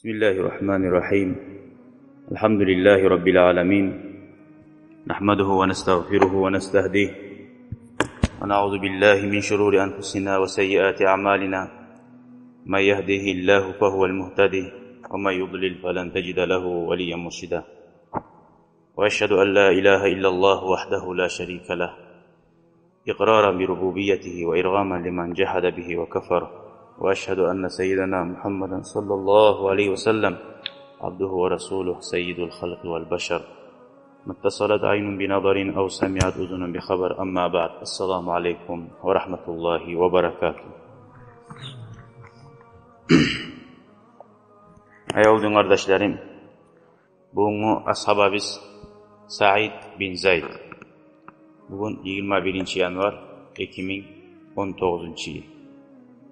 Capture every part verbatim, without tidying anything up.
بسم الله الرحمن الرحيم. الحمد لله رب العالمين. نحمده ونستغفره ونستهديه. ونعوذ بالله من شرور أنفسنا وسيئات أعمالنا. من يهده الله فهو المهتدي، ومن يضلل فلن تجد له وليا مرشدا. وأشهد أن لا إله إلا الله وحده لا شريك له، إقرارا بربوبيته وإرغاما لمن جحد به وكفر. وأشهد أن سيدنا محمدا صلى الله عليه وسلم عبده ورسوله سيد الخلق والبشر، ما اتصلت عين بنظر أو سمعت أذن بخبر. أما بعد، السلام عليكم ورحمة الله وبركاته. Аявлу дин къардашларым, бугюнгю асгьабабыз Саид бин Зайд. Бугюн йигирма биринчи январь, эки минг он тогъузунчу йыл.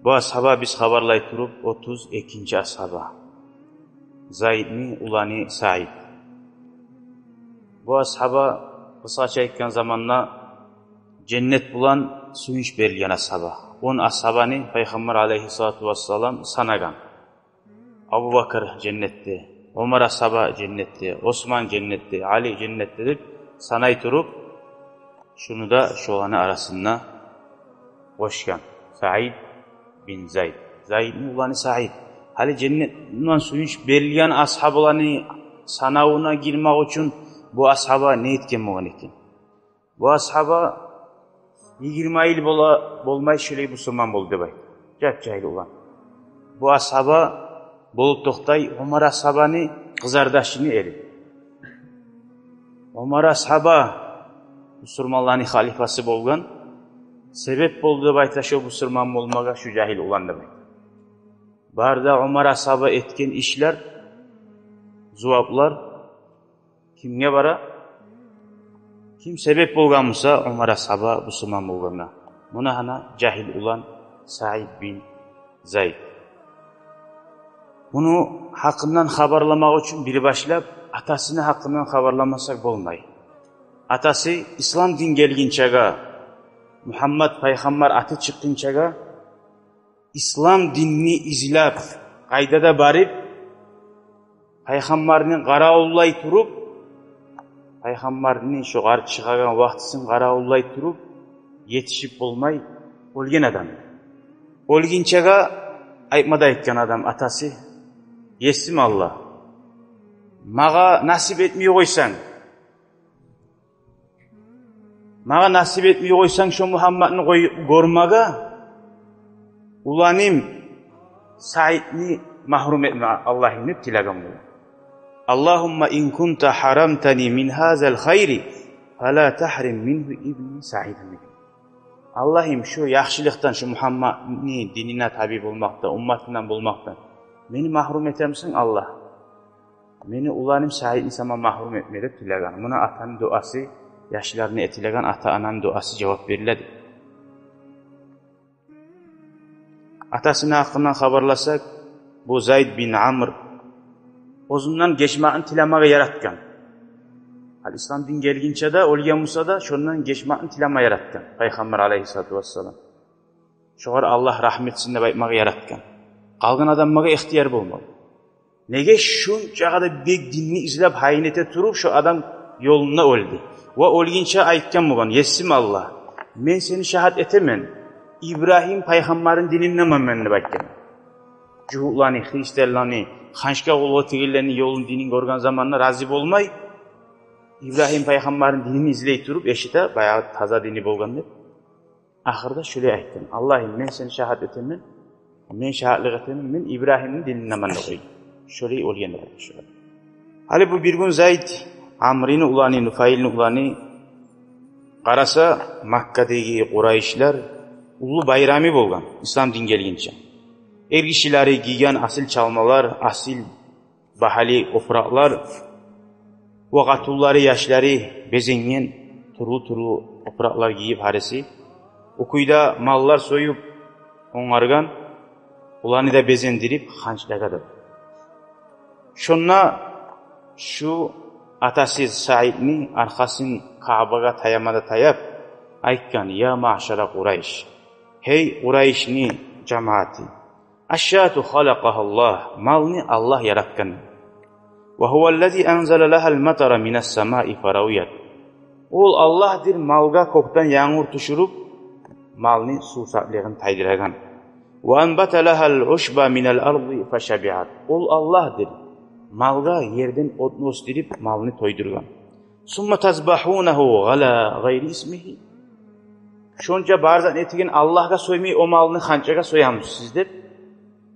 Бу асгьаба биз хабарлай туруп, отуз экинчи асгьаба. Зайдни уланы Саид. Бу асгьаба, къысгъача айтгъан заманда, женнет булан сююнч берилген асгьаба. Он асгьабаны Пайхаммар алейгьиссалату вассалам санагъан. Абубакр женнетде, Омар асгьаба женнетде, Осман женнетде, Али женнетде деп санай туруп, шуну да шоланы арасында къошгъан. Саид бин Зайд. Зайдни уланы Саид. Гьали женнет булан сююнч берилген асгьабаланы санавуна гирмек учун бу асгьаба не этген болгъан экен? Бу асгьаба йигирма йыл бола, болмай шолай бусурман болду деп айта. Жап-жагьил улан. Бу асгьаба болуп токътай Омар асгьабаны къызардашыны эри. Омар асгьаба бусурманланы халифасы болгъан. Себеп болду деп айта шо бусурман болмагъа шо жагьил улан деп айта. Бары да Омар асгьаба этген ишлер, зуваплар кимге бара? Ким себеп болгъан буса Омар асгьаба бусурман болгъангъа? Муна гьана жагьил улан Саид бин Зайд. Муну гьакъындан хабарламакъ учун бир башлап атасыны гьакъындан хабарламасакъ болмай. Атасы ислам дин гелгинчеге, Мугьаммат пайхаммар аты чыкъгъынчагъа ислам динни излеп, къайда да барып, пайхаммарны къаравуллай туруп, пайхаммарны шогъар чыгъагъан вакътисин къаравуллай туруп, етишип болмай оьлген адам. Оьлгинчеге айтма да айтгъан адам атасы: «Есим Аллагь, магъа насип этмей къойсанг, магъа насип этмей къойсанг шо Мугьамматны къой-, гёрмеге, уланым Саидни магьрум этме, Аллагьым», — деп тилеген болгъан. «Аллагьумма ин кунта гьарамтани мин гьазал хайри, фала тагьрим мингьу ибни Саид», — деген. «Аллагьым, шо яхшылыкъдан, шо Мугьамматны динине таби болмакъдан, умматындан болмакъдан мени магьрум этемисен, Аллагь, мени уланым Саидни сама магьрум этме», — деп тилеген. Муна атаны дуасы, яшларына этилеген ата-ананы дуасы жавап бериледи. Атасыны гьакъындан хабарласакъ, бу Зайд бин Амр оьзюнден гечмекни тилемеге яратгъан. Гьали ислам дин гелгинче де, оьлген буса да, шондан гечмекни тилеме яратгъан Пайхаммар алейгьиссалату вассалам. Шогъар Аллагь рагьму этсин деп айтмагъа яратгъан. Къалгъан адамлагъа ихтияр болмагъан. Неге шунча къадар бек динни излеп, гьайын эте туруп, шо адам ёлунда оьлдю. Ва оьлгинче айтгъан болгъан: «Есим Аллагь, мен сени шагьат этемен, Ибрагьим пайхаммарны дининдемен мен», — деп айтгъан. Жугьутланы, христианланы, ханчгъа къуллукъ этегенлени ёлун, динин гёрген заманда рази болмай, Ибрагьим пайхаммарны динин излей туруп, эшите, баягъы таза дини болгъан деп. Ахырда шулай айтгъан: «Аллагьым, мен сени шагьат этемен, мен шагьатлыкъ этемен, мен Ибрагьимни дининдемен», — деп къойгъан. Шулай оьлген деп айта шулар. Гьали бу бир гюн Зайд, Амрини уланы, Нуфайлны уланы, къараса, Маккадагъы къурайшлар уллу байрамы болгъан ислам дин гелгинче. Эргишилери гийген асил чалмалар, асил багьалы опуракълар, ва къатунлары, яшлары безенген, тюрлю-тюрлю опуракълар гийип гьариси. О кюйде маллар союп онгаргъан, оланы да безендирип, ханчларгъа да. Шонда шу атасы Саидни аркъасын Каабагъа таяма да таяп, айтгъан: «Я маъшара Къурайш, гьей Къурайшни жамааты, Аш-шату халакъагьаллагь, малны Аллагь яратгъан. Ва гьуваллази анзала лагьал матара минас самаи фаравият. Ол Аллагьдыр малгъа кёкден янгур тюшюрюп, малны сувсаплыгъын тайдырагъан. Ва анбата лагьал ушба минал арзи фашабиат. Ол Аллагьдыр малгъа ерден отну оьсдюрюп, малны тойдургъан. Сумма тазбагьунагьу ала гъайри исмигьи. Шонча бар затны этеген Аллагьгъа соймай, о малны ханчагъа соямысыз сиз деп.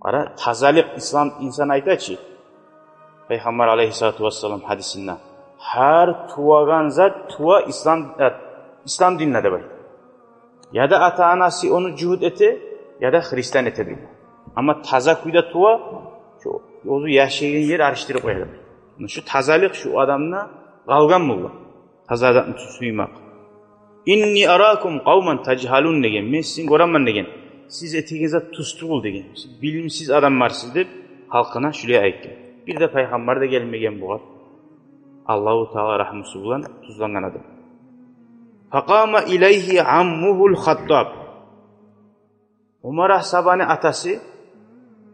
Къара, тазалыкъ, ислам, инсан айта чы, Пайхаммар алайгьиссалату вассалам гьадисинде: «Гьар тувагъан зат тува ислам, э, ислам динде», — деп айта. Яда ата-анасы ону жугьут эте, яда христиан эте дей. Амма таза кюйде тува, шу оьзю яшайгъан ер алышдырып къоя дей. Муна шу тазалыкъ шу адамда къалгъан болгъан. Таза затны тюз сюймек. «Инни аракум къавман тажгьалун», — деген. «Мен сизин гёремен», — деген. «Сиз этеген зат тюз тюгюл», — деген. «Сиз билимсиз адамларсыз», — деп, халкъына шулай айтгъан. Бир де пайхаммар да гелмеген бугъар. Аллагьу Таала рагьмусу булан тюзленген адам. Факъама илайгьи аммугьул Хаттаб. Умар асгьабаны атасы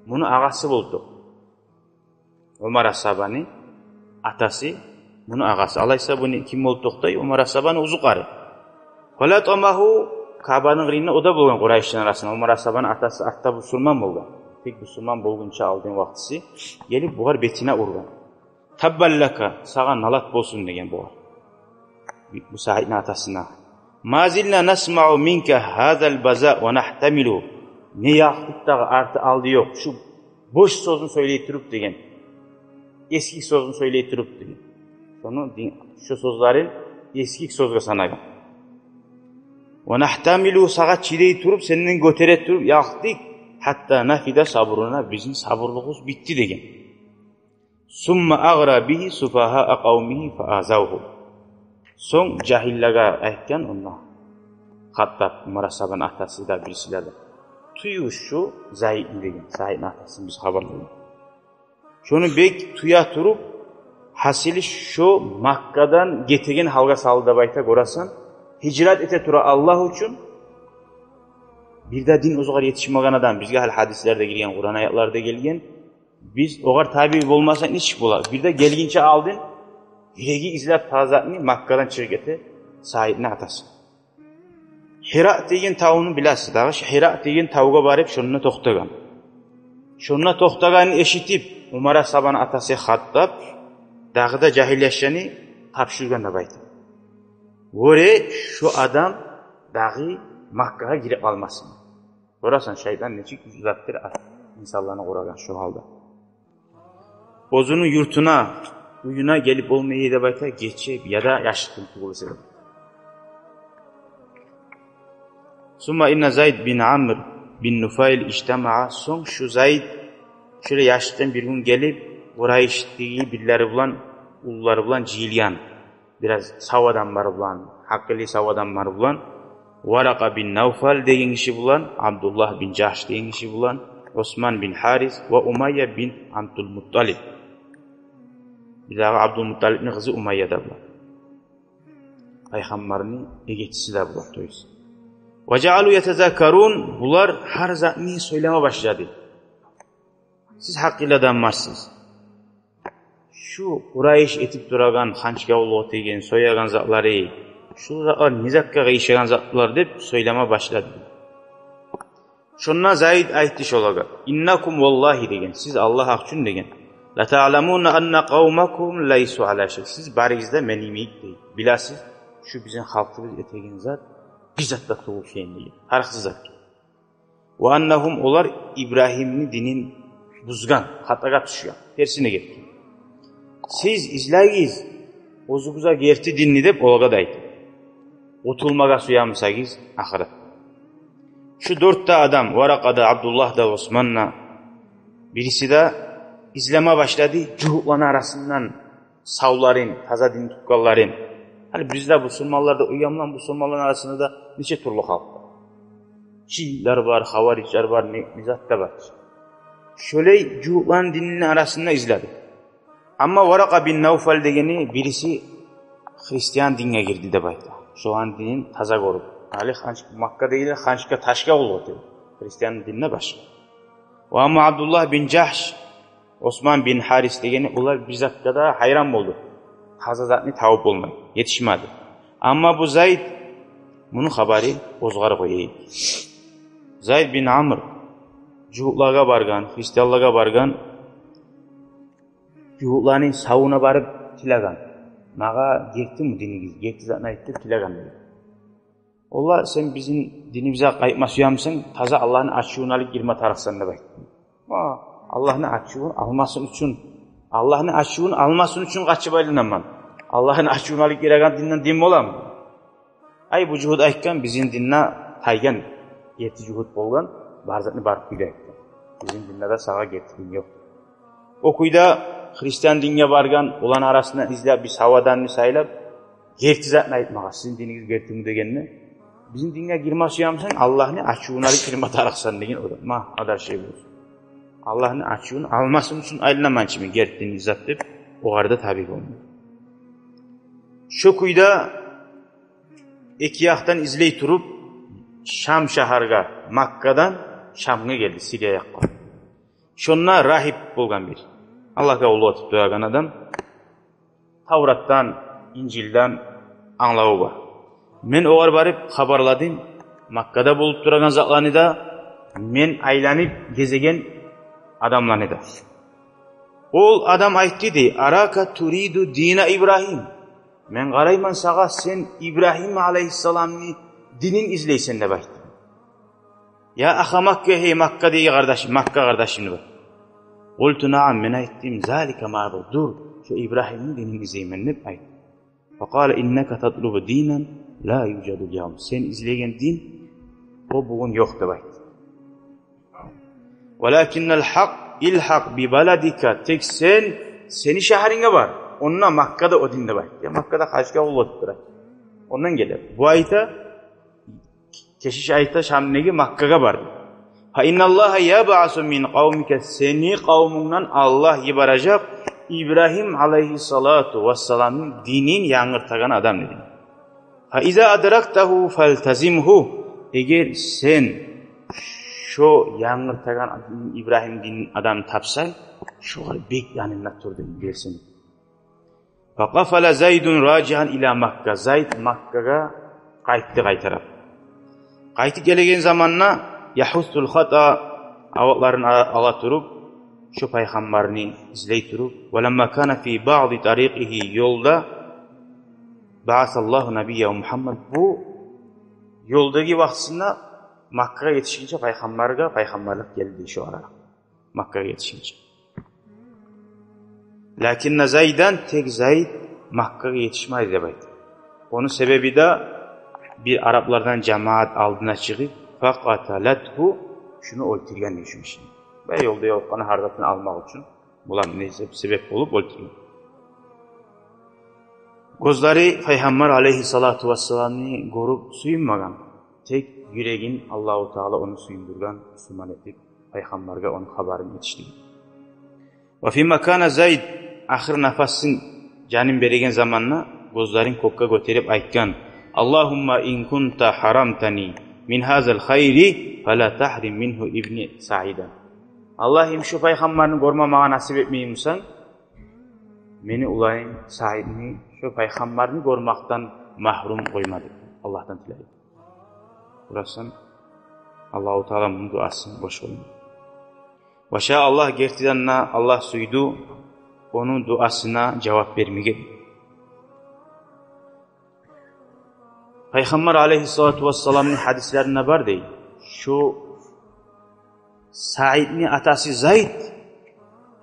муну агъасы болду. Умар асгьабаны атасы муну агъасы. Алайса, буну ким болуп токътай? Умар асгьабаны узукъары. Фалатамагьу, Каабаны къырыйында о да болгъан къурайышланы арасында. Умар асгьабаны атасы артда бусурман болгъан. Тек бусурман болгъунча алдын вакътиси гелип бугъар бетине ургъан. «Таббан лака, сагъа налат болсун», — деген бугъар. Бу Саидни атасына. «Ма зилна насмаъу минка гьазал база ва нагьтамилу». Не якълыкъ дагъы, арты-алды ёкъ шу бош сёзню сёйлей туруп деген. Эсгик сёзню сёйлей туруп деген. Шону дин, шу сёзлерин эсгик сёзге санагъан. «Ва нагьтамилу», сагъа чыдай туруп, сенден гётере туруп якълыкъ, «гьатта нафида сабруна», бизин сабурлугъубуз битди деген. «Сумма агъра бигьи суфагьаа къавмигьи фаазавгьу». Сонг жагьиллеге айтгъан онда Хаттаб, Умар асгьабаны атасы да, бирисилер де: «Тюйюгюз шу Заидни», — деген. Заидни атасын биз хабарлагъан. Шону бек тюе туруп, гьасили шо Маккадан гетеген гьалгъа салды деп айта, гёресен. Гьижрат эте тура Аллагь учун. Бир де дин оьзюне етишмеген адам, бизге гьали гьадислерде гирген, Къуран аятларда гелген. Биз огъар таби болмасакъ, нечик бола? Бир де гелгинче алдын юреги излеп таза затны, Маккадан чыгъып гете Саидни атасы. Гьира деген тавну билесиз дагъы. Шу Гьира деген тавгъа барып, шонда токътагъан. Шонда токътагъанын эшитип, Умар асгьабаны атасы Хаттаб дагъы да жагьил яшланы тапшургъан деп айта. Гёре, шу адам дагъы Маккагъа гирип къалмасын. Гёресен, шайтан нечик заттыр инсанланы къурагъан шу гьалда. Оьзюню юртуна, уьюне гелип болмай деп айта, гече яда яшыртгъын тюгюл эсе. Сумма инна Зайд бин Амр бин Нуфайл ижтамаа. Сонг шу Зайд шулай яшыртгъын бир гюн гелип, Къурайышдеги бирлери булан, уллулары булан жыйылгъан. Бираз сав адамлар булан, гьакъылы сав адамлар булан, Варакъа бин Навфал деген гиши булан, Абдуллагь бин Жагьш деген гиши булан, Осман бин Гьарис ва Умайя бин Абдулмутталиб. Бир дагъы Абдулмутталибни къызы Умайя да булан. Пайхаммарны эгечиси де булан, то есть. Ва жаалу ятазаккарун, булар гьар затны сёйлеме башлады. Сиз гьакъыллы адамларсыз. Шу Къурайыш этип турагъан ханчгъа уллу деген, соягъан затлары, шу затлар не затгъа къыйышагъан затлар деп сёйлеме башлады. Шонда Зайд айтды шолагъа: «Иннакум валлагьи, — деген, — сиз Аллагь гьакъ учун, — деген, — латаъламуна анна къавмакум лайсу ала шай». Сиз барыгъыз да мен йимик, — дей, — билесиз, шу бизин халкъыбыз этеген зат бир зат да тюгюл экенин, — деген. Гьар хыйлы зат. «Ва аннагьум, олар Ибрагьимни динин бузгъан, хатагъа тюшген, терсине гетген. Сиз излегиз оьзюгюзге герти динни», — деп олагъа да айта. Къутулмагъа сюе бусагъыз ахырат. Шу дёрт де адам, Варакъа да, Абдуллагь да, Осман да, бириси де излеме башлады жугьутланы арасындан савларын, таза дин тутгъанларын. Гьали бизде бусурманлар да, уьйренген бусурманланы арасында да нече тюрлю халкъ бар. Шиитлер бар, хаварижлер бар, не, не зат да бар. Шолай жугьутланы динини арасында изледи. Амма Варакъа бин Навфал дегени бириси христиан динге гирди деп айта. Шоланы динин таза гёрюп. Гьали ханч-, Маккадагъы ханчгъа ташгъа къуллукъ этди. Христиан динде башгъа. Ва амма Абдуллагь бин Жагьш, Осман бин Гьарис дегени, олар бир затгъа да гьайран болду. Таза затны табып болмай, етишмеди. Амма бу Зайд, муну хабары оьзгъара къоя эди. Зайд бин Амр жугьутлагъа баргъан, христианлагъа баргъан, жугьутланы савуна барып тилеген. «Магъа гертими динигиз, герти затны айт», — деп тилеген деди. Олар: «Сен бизин динибизге къайтма сюемисен, таза Аллагьны ачувун алып гирме тарыкъсан», — деп айтды. «Ма, Аллагьны ачувун алмасын учун, Аллагьны ачувун алмасын учун къачып айланаман. Аллагьны ачувун алып гиреген динден дин боламы?» Ай, бу жугьут айтгъан: «Бизин динде тайгъан, герти жугьут болгъан, бар затны бар кюйде айтгъан. Бизин динде де сагъа герти дин ёкъ». О кюйде христиан динге баргъан, оланы арасындан излеп, бир сав адамны сайлап, герти затны айтмагъа, «Сизин динигиз гертими?» дегенде, «Бизин динге гирме сюемисен, Аллагьны ачувун алып гирме тарыкъсан», — деген. О да: «Ма, адар шей болсун. Аллагьны ачувун алмасын учун айланаман чы мен герти динни излеп», — деп, огъар да табий болду. Шо кюйде эки якъдан излей туруп, Шам шагьаргъа, Маккадан Шамгъа гелди, Сирия якъгъа. Шонда рагьиб болгъан бир, Аллагьгъа къуллукъ этип турагъан адам, Тавратдан, Инжилден англаву бар. Мен огъар барып хабарладым Маккада болуп турагъан затланы да, мен айланып гезеген адамланы да. Ол адам айтды дей: «Арака туриду дина Ибрагьим. Мен къарайман сагъа, сен Ибрагьим алайгьиссаламны динин излейсен», — деп айтды. «Я аха Макка, гьей Маккадагъы къардашым, Макка къардашым», — деп айтды. Къулту: «Наам», — мен айтдым, — «залика ма абу, дюр, шо Ибрагьимни динин излеймен», — деп айтды. Факъала: «Иннака татлубу динан ла южаду ал-явм. Сен излейген дин, о бугюн ёкъ», — деп айтды. «Валакиннал хакъ илхакъ би баладика. Тек сен сени шагьарынга бар. Онда Маккада о дин», — деп айтды. Я Маккада гьажгъа къуллукъ этип тура. Ондан геле. Бу айта, кешиш айта, Шамдагъы Маккагъа бар. «Фа инналлагьа ябъасу мин къавмика. Сени къавмунгдан Аллагь йибережек Ибрагьим алайгьиссалату вассаламны динин янгыртагъан адам», — деди. «Фа иза адрактагьу фалтазимгьу. Эгер сен шо янгыртагъан Ибрагьим дин адамны тапсанг, шогъар бек янында тур», — деди, берсин. Факъафала Зайдун ражигьан ила Макка. Зайд Маккагъа къайтды къайтарып. Къайтып гелеген заманда, яхуссул хата, аватларын а-, ала туруп, шо пайхаммарны излей туруп, валамма кана фи баъди тарикъигьи, ёлда, баъасаллагьу набийягьу Мугьаммад, бу ёлдагъы вакътисинде Маккагъа етишгинче пайхаммаргъа пайхаммарлыкъ гелди шо ара. Маккагъа етишгинче. Лакинна Зайдан, тек Зайд Маккагъа етишмеди деп айта. Ону себеби де, бир араплардан жамаат алдына чыгъып, факъаталатгьу, шуну оьлтюрген дей шуну ишин. Баягъы ёлда ёлукъгъанда гьар затын алмакъ учун булар не себеп болуп оьлтюрген. Гёзлери пайхаммар алайгьиссалату вассаламны гёрюп сююнмеген. Тек юрегин Аллагьу Таала ону сююндюрген, бусурман этип, пайхаммаргъа ону хабарын етишдирген. Ва фима кана Зайд, ахыр нафасын, жанын береген заманда гёзлерин кёкге гётерип айтгъан: «Аллагьумма ин кунта гьарамтани мин гьазал хайри, фала тагьрим мингьу ибни Саидан». Аллагьым, шо пайхаммарны гёрме магъа насип этмей бусанг, мени уланым Саидни шо пайхаммарны гёрмекден магьрюм къойма деп Аллагьдан тилей. Къарасанг, Аллагьу Таала муну дуасын бош къоймай. Ва ша Аллагь, гертиден де Аллагь сюйдю ону дуасына жавап бермеге. Пайхаммар алайгьиссалату вассаламны гьадислеринде бар дей: шо Саидни атасы Зайд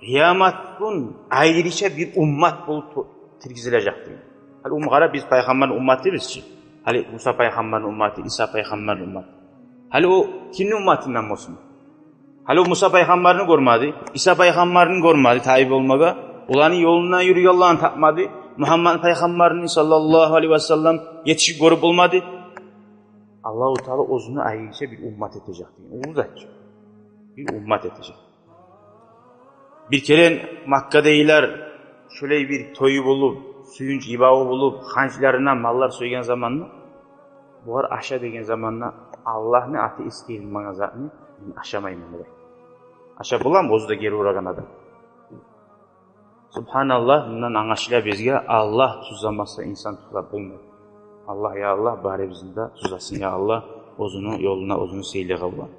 къыямат гюн айрыча бир уммат болуп ту-, тиргизилежек дей. Гьали уммат, къара, биз пайхаммарны умматыбыз чы. Гьали Муса пайхаммарны умматы, Иса пайхаммарны умматы. Гьали о кимни умматындан болсун? Гьали о Муса пайхаммарны гёрмеди, Иса пайхаммарны гёрмеди табий болмагъа. Оланы ёлундан юрюйгенлени тапмады. Мугьаммад пайхаммарны, саллаллагьу алайгьи ва саллам, етишип гёрюп болмады. Аллагьу Таала оьзюню айрыча бир уммат этежек деген. Уллу зат чы. Бир уммат этежек. Бир керен Маккадагъылар шолай бир тою болуп, сююнч-йыбаву болуп, ханчларындан маллар сойгъан заманда, булар аша деген заманда, Аллагьны аты эсгерилмеген затны мен ашамайман деп. Ашап боламы оьзю де гери урагъан адам? Субгьаналлагь, мундан англашыла бизге, Аллагь тюзлемесе, инсан тюзлеп болмай. Аллагь, я Аллагь, барыбызны да тюзлесин, я Аллагь, оьзюню ёлуна, оьзюню сыйлыгъы булан.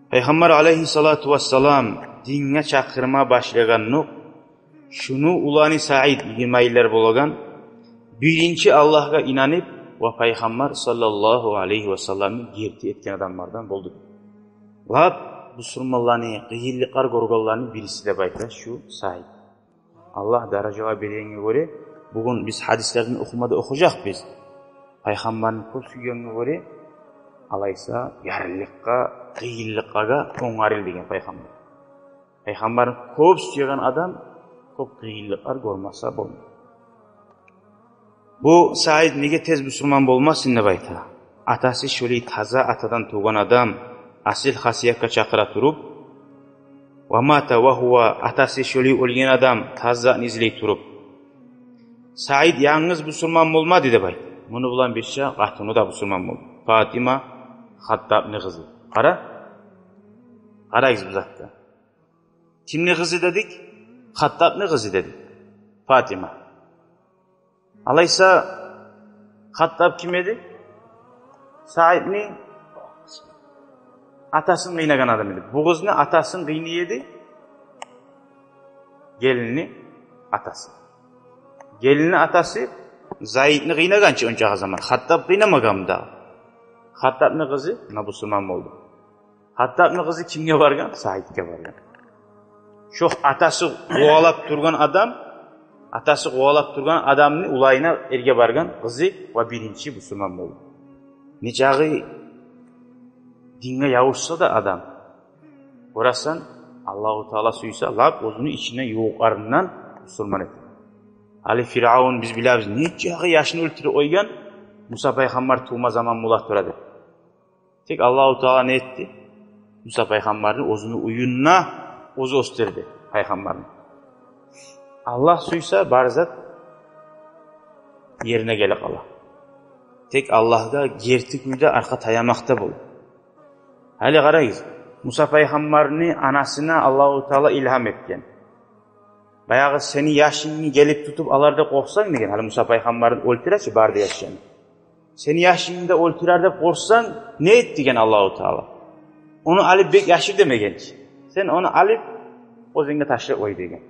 Пайхаммар алайгьиссалату вассалам динге чакъырма башлагъандокъ, шуну уланы Саид, йигирма йыллар болагъан, биринчи Аллагьгъа инанып ва Пайхаммар саллаллагьу алайгьи вассалламны герти этген адамлардан болду. Лап бусурманланы къыйынлыкълар гёргенлени бириси деп айта шу Саид. Аллагь даражалагъа бергенге гёре, бугюн биз гьадислерден охумада охужакъбыз. Пайхаммарны кёп сюйгенге гёре, алайса, ярлылыкъгъа, къыйынлыкълагъа онгарыл деген Пайхаммар. Пайхаммарны кёп сюеген адам кёп къыйынлыкълар гёрмесе болмай. Бу Саид неге тез бусурман болмасын деп айта. Атасы шолай таза атадан тувгъан адам, асил хасиятгъа чакъыра туруп, ва мата ва гьува, атасы шолай оьлген адам, таза затны излей туруп. Саид янгыз бусурман болмады деп айта. Муну булан бирче къатыны да бусурман болду. Фатима, Хаттабны къызы. Къара. Къарайгъыз бу затгъа. Кимни къызы дедик? Хаттабны къызы дедик. Фатима. Алайса, Хаттаб ким эди? Саидни атасын къыйнагъан адам эди. Бу къызны атасын къыйный эди гелинни атасы. Гелинни атасы Заидни къыйнагъан чы ончакъы заман. Хаттаб къыйнамагъанмы дагъы? Хаттабны къызы муна бусурман болду. Хаттабны къызы кимге баргъан? Саидге баргъан. Шо атасы къувалап тургъан адам, атасы къувалап тургъан адамны уланына эрге баргъан къызы ва биринчи бусурман болду. Нечакъы динге ябушса да адам, гёресен, Аллагьу Таала сюйсе, лап оьзюню ичинден ювукъларындан бусурман эте. Гьали Фиръавн, биз билебиз, нечакъы яшны оьлтюрюп къойгъан, Муса пайхаммар тувма заман бола тура деп. Тек Аллагьу Таала не этди? Муса пайхаммарны оьзюню уьюнде оьзю оьсдюрдю пайхаммарны. Аллагь сюйсе, бары зат ерине геле къала. Тек Аллагьгъа герти кюйде аркъа таямакъда бол. Гьали къарайгъыз, Муса пайхаммарны анасына Аллагьу Таала илгьам этген. Баягъы сени яшынгны гелип тутуп алар деп къоркъсанг деген, гьали Муса пайхаммарны оьлтюре чи бары да яшынгны. Сени яшынгны да оьлтюрер деп къоркъсанг, не эт деген Аллагьу Таала? Ону алып бек яшыр демеген чи. Сен ону алып оьзенге ташлап къой деген.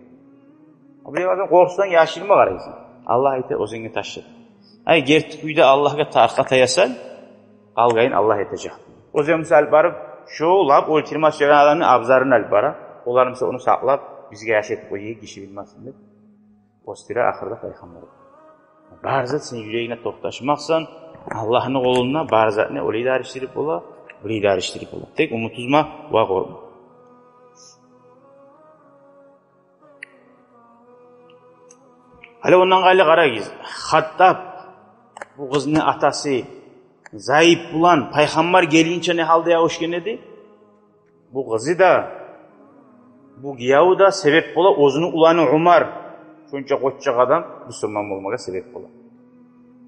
Бирев адам къоркъсанг яшырма къарайсан. Аллагь айта оьзенге ташлап. Ай, герти кюйде Аллагьгъа та-, аркъа таясанг, къалгъанын Аллагь этежек. Оьзен мисал барып, шо лап оьлтюрме сюеген адамны абзарын алып бара. Олар мисал ону сакълап, бизге яш этип къой, гиши билмесин деп. Оьсдюре, ахырда пайхаммар. Бары зат сен юрегинге токъташмакъсан, Аллагьны къолунда бары затны олай да алышдырып бола, булай да алышдырып бола. Тек умут уьзме ва къоркъма. Гьали ондан къайры къарагъыз. Хаттаб, бу къызны атасы Заид булан пайхаммар гелгинче не гьалда ябушгъан эди? Бу къызы да, бу гияву да себеп бола, оьзюню уланы Умар, шонча къоччакъ адам, бусурман болмагъа себеп бола.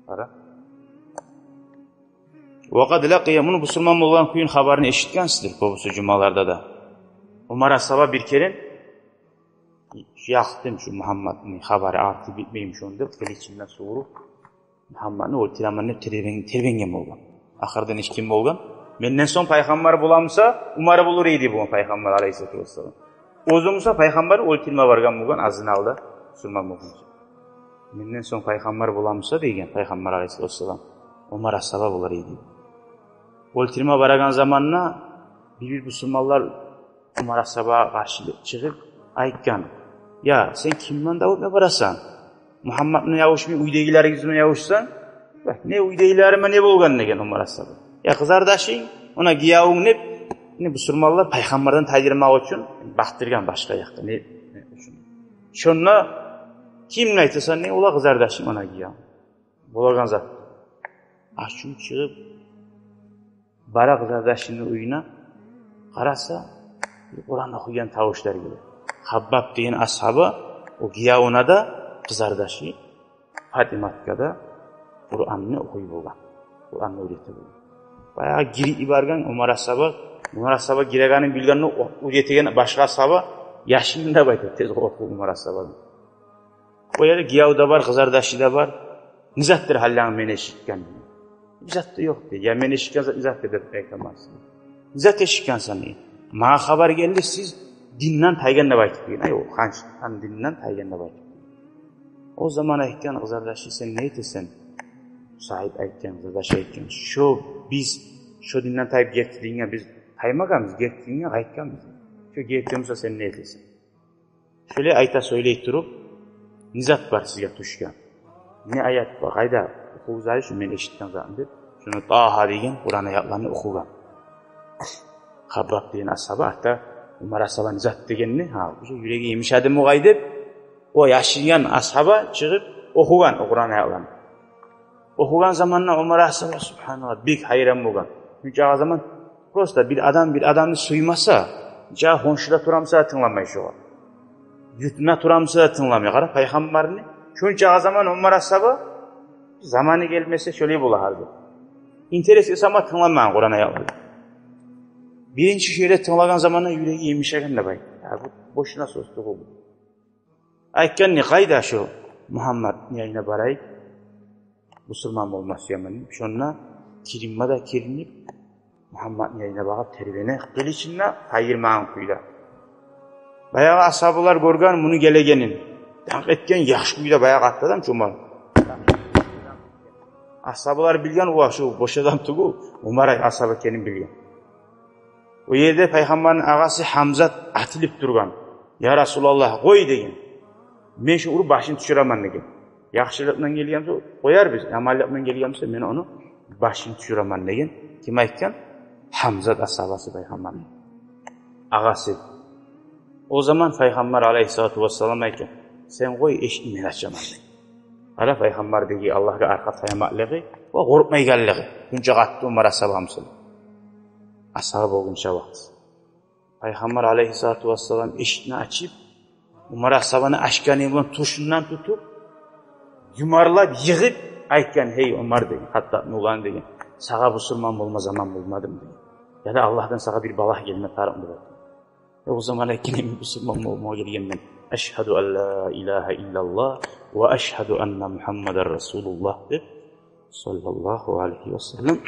Къара. Ва къад лакъия, муну бусурман болгъан кюйню хабарын эшитгенсиздир кёбюсю жумаларда да. Умар асгьаба бир керен шу якъдым, шу Мугьаммадны хабары арты битмейми шону деп, къылычын да сувуруп, Мугьаммадны оьлтюремен деп тербен-, тербенген болгъан. Ахырда эшитген болгъан: «Менден сонг пайхаммар боламуса, Умар болур эди», — болгъан пайхаммар алайгьиссалату вассалам. Оьзю буса пайхаммарны оьлтюрме баргъан болгъан, азын алда бусурман болгъунча. «Менден сонг пайхаммар боламуса, — деген пайхаммар алайгьиссалату вассалам, — Умар асгьаба болар эди». Оьлтюрме барагъан заманда бир-бир бусурманлар Умар асгьабагъа къаршы чыгъып айтгъан: «Я, сен ким булан дав этме барасан? Мугьаммад булан ябушмай, уьйдегилеринг булан ябушсанг». «Бек, не уьйдегилериме не болгъан?» — деген Умар асгьаба. «Я, къызардашынг, она гиявунг деп, не бусурманлар пайхаммардан тайдырмакъ учун бакъдыргъан башгъа якъгъа, не, не учун? Шонда кимни айтасан, не, ола къызардашынг, она гиявунг». Болагъан зат. Ачуву чыгъып бара къызардашыны уьюне, къараса, Къуран охуйгъан тавушлар геле. Хаббаб деген асгьаба, о гиявуна да, къызардашы Фатиматгъа да Къуранны охуй болгъан. Къуранны уьйрете болгъан. Баягъы гирип йиберген Умар асгьаба, Умар асгьаба гирегенин билгенде, о, о етеген башгъа асгьаба: «Яшырыл», — деп айта, тез къоркъуп Умар асгьабадан. О ерде гиев де бар, къызардашы да бар. «Не затдыр гьалланг мени эшитген?» «Бир зат да ёкъ», — дей. «Я мени эшитген зат не затдыр?» — деп айтаман сизге. «Не зат эшитгенсен?» — дей. «Магъа хабар гелди, сиз динден тайгъан деп айтып», — деген. Ай, о ханчдан динден тайгъан деп айтып. О заман айтгъан къызардашы: «Сен не этесен?» Саид айтгъан, къызардашы айтгъан: «Шо биз, шо динден тайып герти динге биз таймагъанбыз, герти динге къайтгъанбыз. Шо герти буса, сен не этесен?» Шолай айта сёйлей туруп: «Не зат бар сизге тюшген? Не аят бар? Къайда, охугъуз гьали шо мен эшитген затны», — деп, шону Тагьа деген Къуран аятланы охугъан. Хаббаб деген асгьаба, гьатта Умар асгьаба не зат дегенни, гьа, уже юреги йымышады бугъай деп, о яшыргъан асгьаба чыгъып охугъан о Къуран аятланы. Охугъан заманда Умар асгьаба, субгьаналлагь, бек гьайран болгъан. Чюнки о заман просто бир адам бир адамны сюймесе, жа хоншуда турамса да тынгламай шогъар. Ютунда турамса да тынгламай. Къара, пайхаммарны. Чюнки о заман Умар асгьаба, заманы гелмесе, шолай бола гьар бир. Интерес эсе, амма тынгламагъан Къуран аятлагъа. Биринчи шекле тынглагъан заманда юреги йымышагъан деп айта. Я, бу бошуна сёз тюгюл. Айтгъан: «Не, къайда, шо Мугьаммадны янына барайыкъ, бусурман болма сюемен», — деп. Шонда киринме де киринип, Мугьаммадны янына багъып тербене, къылычын да тайдырмагъан кюйде. Баягъы асгьабалар гёрген муну гелегенин, данкъ этген, яхшы кюйде баягъы атладан чомар. Асгьабалар билген, ва шо бош адам тюгюл, Умар асгьаба экенин билген. О ерде пайхаммарны агъасы Гьамзат атылып тургъан. «Я Расулаллагь, къой, — деген. — Мен шону уруп башын тюшюремен», — деген. «Яхшылыкъдан гелген буса, къоярбыз, яманлыкъдан гелген буса, мен ону башын тюшюремен», — деген. Ким айтгъан? Гьамзат асгьабасы, пайхаммарны агъасы. О заман пайхаммар алайгьиссалату вассалам айтгъан: «Сен къой, эшикни мен ачаман», — деген. Къара, пайхаммардагъы Аллагьгъа аркъа таямакълыгъы ва къоркъмайгъанлыгъы. Шунча къатты Умар асгьаба, Гьамзат асгьаба болгъунча вакъти. Пайхаммар алайгьиссалату вассалам эшикни ачып, Умар асгьабаны ачгъаны булан тюшюнден тутуп, юмарлап йыгъып айтгъан: «Гьей Умар, — деген, — Хаттабны уланы, — деген, — сагъа бусурман болма заман болмадымы, — деген, — яда Аллагьдан сагъа бир балагь гелме тарыкъмы?» — деп айтгъан. Э, о заман айтгъан: «Мен бусурман болма гелгенмен. Ашгьаду ан ла илагьа иллаллагь ва ашгьаду анна Мугьаммадан расулуллагь», — деп, саллаллагьу алайгьи ва саллам,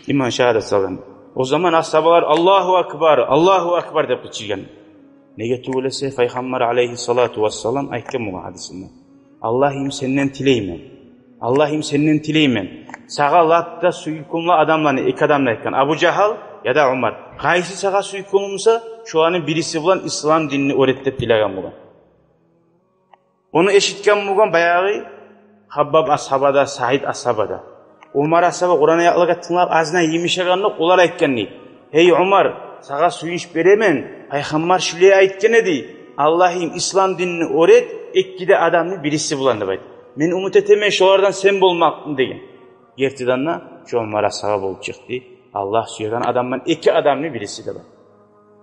иман шагьадат салгъан. О заман асгьабалар: «Аллагьу акбар, Аллагьу акбар», — деп къычыргъан. Неге тюгюл эсе, пайхаммар алайгьиссалату вассалам айтгъан болгъан гьадисинде: «Аллагьым, сенден тилеймен, Аллагьым, сенден тилеймен, сагъа лап да сюйкюмлю адамланы», — эки адамны айтгъан: «Абу Жагьал яда Умар. Къайсы сагъа сюйкюмлю буса, шоланы бириси булан ислам динни оьрет», — деп тилеген болгъан. Ону эшитген болгъан баягъы Хаббаб асгьаба да, Саид асгьаба да. Умар асгьаба Къуран аятлагъа тынглап, азына йымышагъанда, олар айтгъан дей: «Гьей Умар, сагъа сююнч беремен, пайхаммар шулай айтгъан эди: „Аллагьым, ислам динни оьрет эки де адамны бириси булан“, — деп айтып. – Мен умут этемен шолардан сен болмакъны», — деген. Гертиден де, шо Умар асгьаба болуп чыкъды Аллагь сюеген адамдан эки адамны бириси деп айта.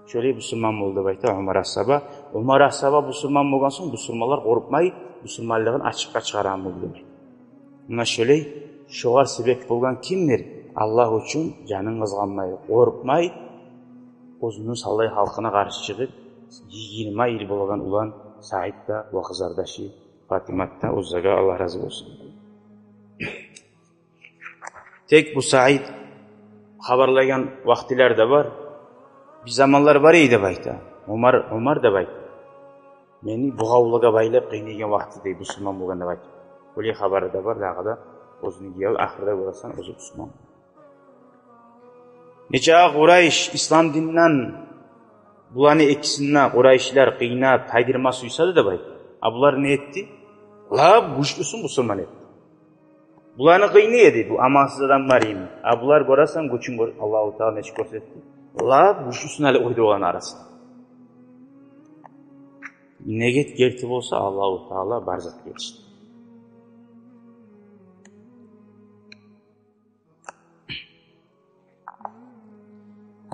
Шолай бусурман болду деп айта Умар асгьаба. Умар асгьаба бусурман болгъан сонг, бусурманлар къоркъмай, бусурманлыгъын ачыкъгъа чыгъаргъан болду деп айта. Муна шолай, шогъар себеп болгъан кимдир? Аллагь учун жанын къызгъанмай, къоркъмай, оьзюню салай халкъына къаршы чыгъып, йигирма йыл болгъан улан Саид да ва къызардашы Фатимат да, оьзлеге Аллагь рази болсун. Тек бу Саид хабарлагъан вакътилер де бар. Бир заманлар бар эди деп айта. Умар, Умар деп айта, мени бугъавлагъа байлап къыйнайгъан вакъти, дей, бусурман болгъан деп айта. Олай хабары да бар дагъы да. Оьзюню гиев ахырда гёресен, оьзю бусурман. Нече Къурайш ислам динден буланы экисин де, къурайшлар, къыйнап, тайдырма сюйсе де деп айта. А булар не этди? Лап гючлюсюн бусурман этди. Буланы къыйны эди, бу амалсыз адам бар эми. А булар, гёресен, гючюн гёр, Аллагьу Таала нечик гёрсетди. Лап гючлюсюн гьали къойду оланы арасына. Негет герти болса, Аллагьу Таала бар затгъа етишди.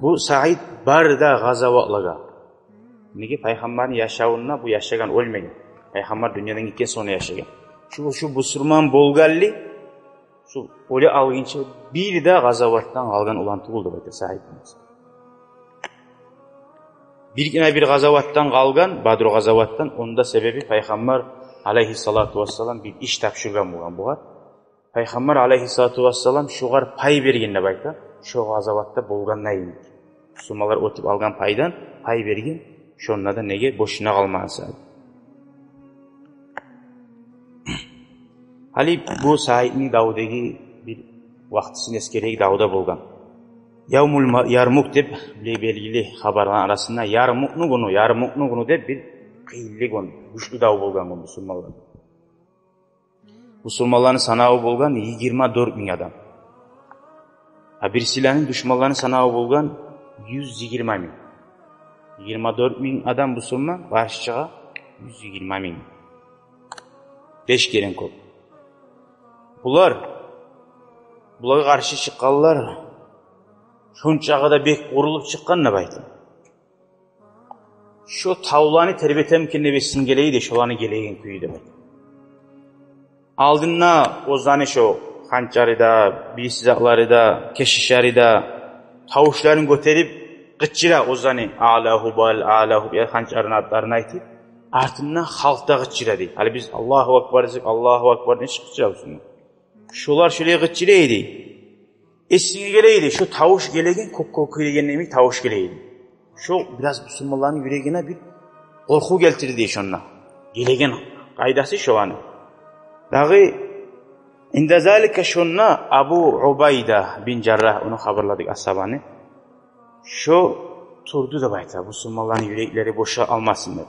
Бу Саид бары да къазаватлагъа. Неге, пайхаммарны яшавунда бу яшагъан, оьлмеген. Пайхаммар дюньядан гетген сонг яшагъан. Шу, шу бусурман болгъанлы, Шу оьле алгъынча бир де къазаватдан къалгъан улан тюгюл деп айта Саид. Биргине бир къазаватдан къалгъан, Бадру къазаватдан, онда себеби Пайхаммар алайгьиссалату вассалам бир иш тапшургъан болгъан бугъар. Пайхаммар алайгьиссалату вассалам шогъар пай берген деп айта, шо къазаватда болгъанда йимик. Бусурманлар оьтюп алгъан пайдан пай берген, шонда да неге бошуна къалмагъан Саид. Гьали бу Саидни давдагъы бир вакътисин эсгерейик, давда болгъан. Явмул Ма-, Ярмук деп бир белгили хабарланы арасында Ярмукну гюню, Ярмукну гюню деп бир къыйынлы гюн, гючлю дав болгъан гюн бусурманлар. Бусурманланы санаву болгъан йигирма дёрт минг адам. А бирсилени душманланы санаву болгъан юз йигирма минг. Йигирма дёрт минг адам бусурман, къаршыгъа юз йигирма минг. Беш керен кёп. Булар, булагъа къаршы чыкъгъанлар шончакъы да бек къурулуп чыкъгъан деп айта. Шо тавланы тербетемикен деп эсинге геле эди, шоланы гелеген кюю деп айта. Алдында оьзлени шо ханчары да, бириси затлары да, кешишлери де тавушларын гётерип къычыра оьзлени, «Ала Гьубал, ала Гьубал», ханчарыны атларын айтып, артындан халкъ да къычыра дей. Гьали биз «Аллагьу акбар» десек, «Аллагьу акбар» нечик къычыра бусурман? Шолар шолай къычыра эди. Эсинге геле эди, шо тавуш гелеген, кёк-кёкюреген йимик тавуш геле эди. Шо бираз бусурманланы юрегине бир къоркъув гелтирди шонда. Гелеген къайдасы шоланы. Дагъы инда залика, шонда Абу Убайда бин Жаррагь, ону хабарладыкъ асгьабаны. Шо турду деп айта, бусурманланы юреклери боша алмасын деп.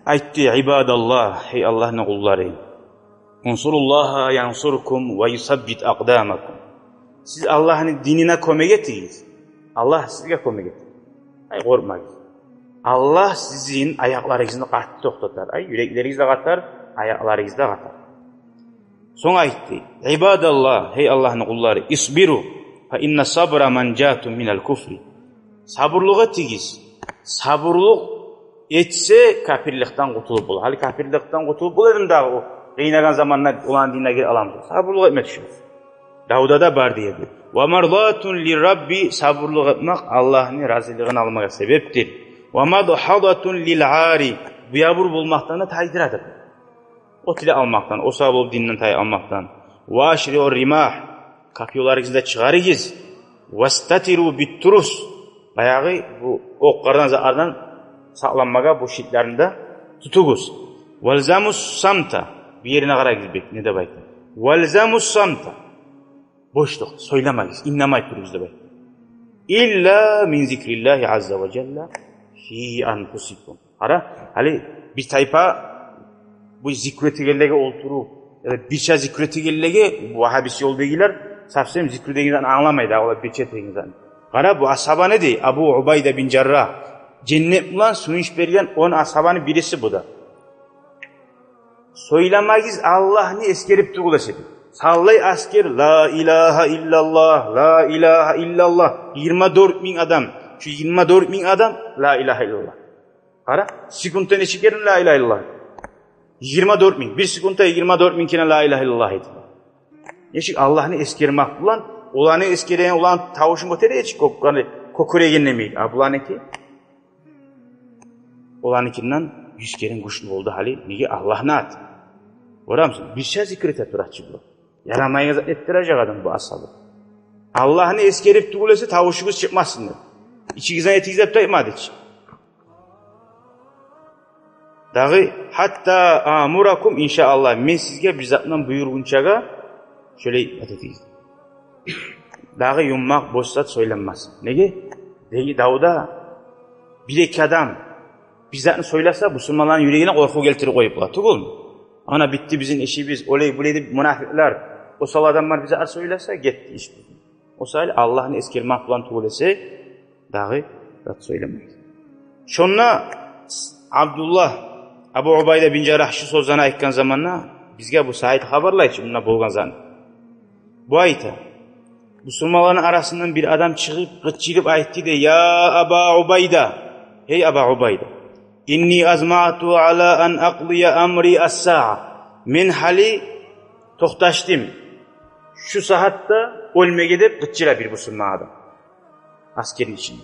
Айтды: «Ибадаллагь, гьей Аллагьны къуллары, унсуруллагьа янсуркум ва юсаббит акъдамакум». Сиз Аллагьны динине кёмек этигиз, Аллагь сизге кёмек этер. Ай, къоркъмагъыз. Аллагь сизин аякъларыгъызны къатты токътатар. Ай, юреклеригиз де къатар, аякъларыгъыз да къатар. Сонг айтды: «Ибадаллагь, гьей Аллагьны къуллары, исбиру, фа инна сабра манжатун минал куфри». Сабурлукъ этигиз. Сабурлукъ этсе, капирликден къутулуп бола. Гьали капирликден къутулуп бола эдим дагъы, о къыйнагъан заманда оланы динине гирип аламыз. Сабурлукъ этме тюше. Давда да бар дей эди. «Ва мардатун лиррабби», сабурлукъ этмек Аллагьны разилигин алмагъа себепдир. «Ва мадгьадатун лил ари», буябур болмакъдан да тайдырадыр. О тиле алмакъдан, о сабап болуп динден тайып алмакъдан. «Ва ашриу римагь», копьёларыгъызны да чыгъарыгъыз. «Вастатиру бит турус», баягъы бу окъ-къардан, затлардан сакъланмагъа бу шитлерни де тутугъуз. «Валзамус самта», бир ерине къарагъыз бек, не деп айта. «Валзамус самта». Бошлукъ, сёйлемегиз, иннемей туругъуз деп айта. «Илла мин зикриллагьи азза ва жалла фи анфусикум». Къара, гьали бир тайпа бу зикру этегенлеге олтуруп, яда бирче зикру этегенлеге, бу вагьабист ёлдагъылар совсем зикру деген затны англамайды, олар бирче этеген затны. Къара, бу асгьаба не дей, Абу Убайда бин Жаррагь, женнет булан сююнч берген он асгьабаны бириси бу да. Сёйлемегиз Аллагьны эсгерип тюгюл эсе. Савлай аскер, ла илагьа иллаллагь, ла илагьа иллаллагь. Йигирма дёрт минг адам, шу йигирма дёрт минг адам, ла илагьа иллаллагь. Къара, секундда нече керен ла илагьа иллаллагь? Йигирма дёрт минг. Бир секундда йигирма дёрт минг керен ла илагьа иллаллагь айта. Нечик Аллагьны эсгермек булан, оланы эсгереген, оланы тавушун гётере эчик кёк-, яни кёкюреген демек. А буланыки, оланыкинден юз керен гючлю болду гьали. Неге? Аллагьны аты. Гёремисен, бирче зикр эте тура чы булар. Ярамайгъан зат этдиражакъ адам бу асгьаба. Аллагьны эсгерип тюгюл эсе, тавушугъуз чыкъмасын деп. Ичигизден этигиз деп де айтмады чы. Дагъы, гьатта амуракум, иншааллагь, мен сизге бир затдан буюргъунчагъа, шолай этигиз. Дагъы юммакъ, бош зат сёйленмесин. Неге? Деги давда бир-эки адам бир затны сёйлесе, бусурманланы юрегине къоркъув гелтирип къоюп бола тюгюлмю? Ана битди бизин ишибиз, олай-булай деп мунафикълер, осал адамлар бир затлар сёйлесе, гетди иш бизин. О саялы Аллагьны эсгермек булан тюгюл эсе, дагъы зат сёйлемейбиз. Шонда Абдуллагь, Абу Убайда бин Жаррагь шу сёзлени айтгъан заманда, бизге бу Саид хабарлай чы мунда болгъан затны. Бу айта: бусурманланы арасындан бир адам чыгъып, къычырып айтды дей: «Я Аба Убайда, гьей Аба Убайда, инни азмаъту ала ан акъдия амри ас-саа». Мен гьали токъташдым. Шу сагьатда оьлмеге деп къычыра бир бусурман адам аскерни ичинде.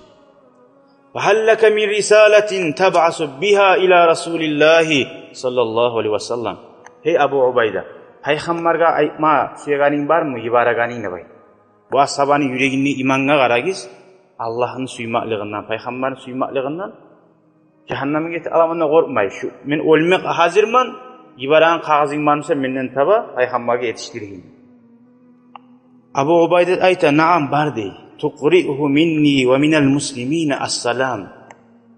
«Ва гьал лака мин рисалатин табъасу бигьа ила Расулиллагьи саллаллагьу алайгьи ва саллам. Гьей Абу Убайда, пайхаммаргъа айтма сюегенинг бармы, йиберегенинг?» — деп айта. Бу асгьабаны юрегинде имангъа къарагъыз, Аллагьны сюймеклигинден, пайхаммарны сюймеклигинден. Жагьаннемге гетип аламан деп къоркъмай, шу, мен оьлмеге гьазирмен, йибереген кагъызынг бар буса, менден таба пайхаммаргъа етишдиригиз. Абу Убайда айта: «Наам, бар», — дей. «Тукъриугьу минни ва минал муслимина ассалам.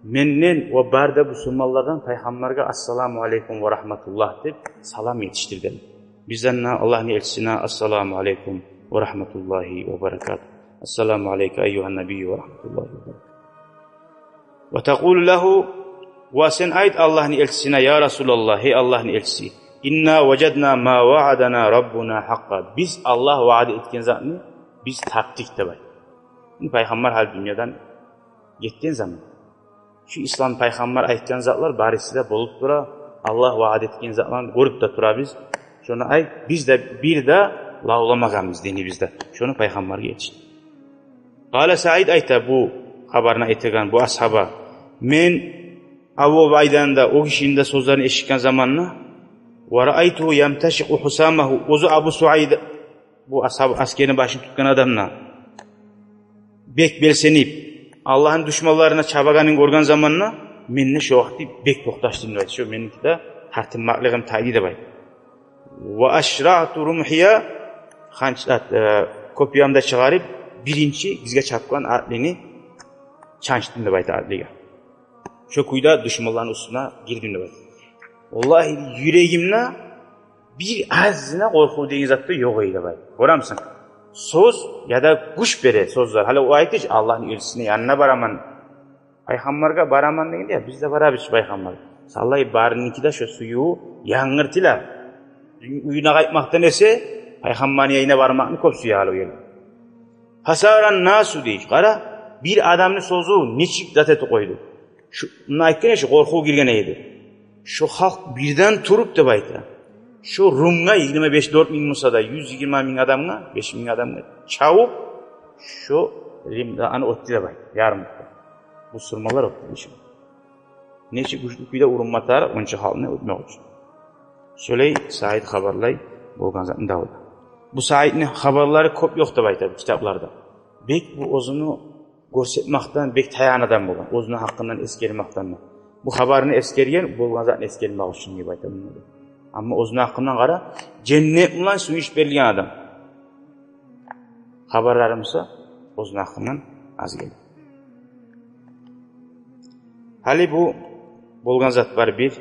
Менден ва бары да бусурманлардан пайхаммаргъа ассаламу алейкум ва рагьматуллагь деп салам етишдир», — дей. Бизден де Аллагьны элчисине: «Ассаламу алейкум ва рагьматуллагьи ва баракатугь. Ассаламу алейка айюгьан набийю ва рагьматуллагьи ва баракатугь». «Ва такъулу лагьу», ва сен айт Аллагьны элчисине: «Я Расулаллагь, гьей Аллагьны элчиси, инна важадна ма ваадана раббуна гьакъкъа. Биз Аллагь ваъда этген затны биз тапдыкъ», — деп айт. Пайхаммар гьали дюньядан гетген заман. Шу ислам, пайхаммар айтгъан затлар барысы да болуп тура. Аллагь ваъда этген затланы гёрюп де турабыз. Шону айт, биз де бир де лавламагъанбыз динибизде. Шону пайхаммаргъа етишдир. Къала Саид, айта бу хабарны айтагъан бу асгьаба: «Мен Абу Убайданы да, о гишини де сёзлерин эшитген заманда, ва раайтугьу ямташикъу гьусамагьу», оьзю Абу Саид, бу асгьаб, аскерни башын тутгъан адам да бек белсенип, Аллагьны душманларына чабагъанын гёрген заманда, мен де шо вакъти бек токъташдым деп айта. Шо меники де тартынмакълыгъым тайды деп айта. «Ва ашраъту румгьия», ханч-, э, копьямны да чыгъарып, биринчи бизге чапгъан атлыны чанчдым деп айта атлыгъа. Шо кюйде душманланы уьстюне гирдим деп айта. Валлагь, юрегимде бир азына къоркъув деген зат да ёкъ эди деп айта. Гёремисен, сёз яда гюч бере сёзлер. Гьали о айтыш, Аллагьны элчисини янына бараман, пайхаммаргъа бараман дегенде, я, биз де барабыз пайхаммаргъа. Шолай барыныкъы да шо сююв янгыртыла. Уьюне къайтмакъдан эсе, пайхаммарны янына бармакъны кёп сюе гьали о ерде. «Фасаран насу», — дей. Къара, бир адамны сёзю нечик зат этип къойду. Шо, муна айтгъан эди, шо къоркъув гирген эди. Шо халкъ бирден туруп деп айта, шо Румгъа, йигирма беш, дёрт минг буса да, юз йигирма минг адамгъа, беш минг адамгъа чавуп, шо Римде аны оьтдю деп айта, ярым оьтдю. Бусурманлар оьтдю шо. Нечик гючлю кюйде урунма тарыкъ онча халкъны оьтмек учун. Шолай Саид хабарлай болгъан затны давуда. Бу Саидни хабарлары кёп ёкъ деп айта бу китапларда. Бек бу оьзюню гёрсетмекден бек таягъан адам болгъан, оьзюню гьакъындан эсгермекден. Бу хабарны эсгерген, болгъан затны эсгермек учун деп айта мунда. Амма оьзюню гьакъындан, къара, женнет булан сююнч берилген адам. Хабарларымса оьзюню гьакъындан аз геле. Гьали бу болгъан зат бар бир,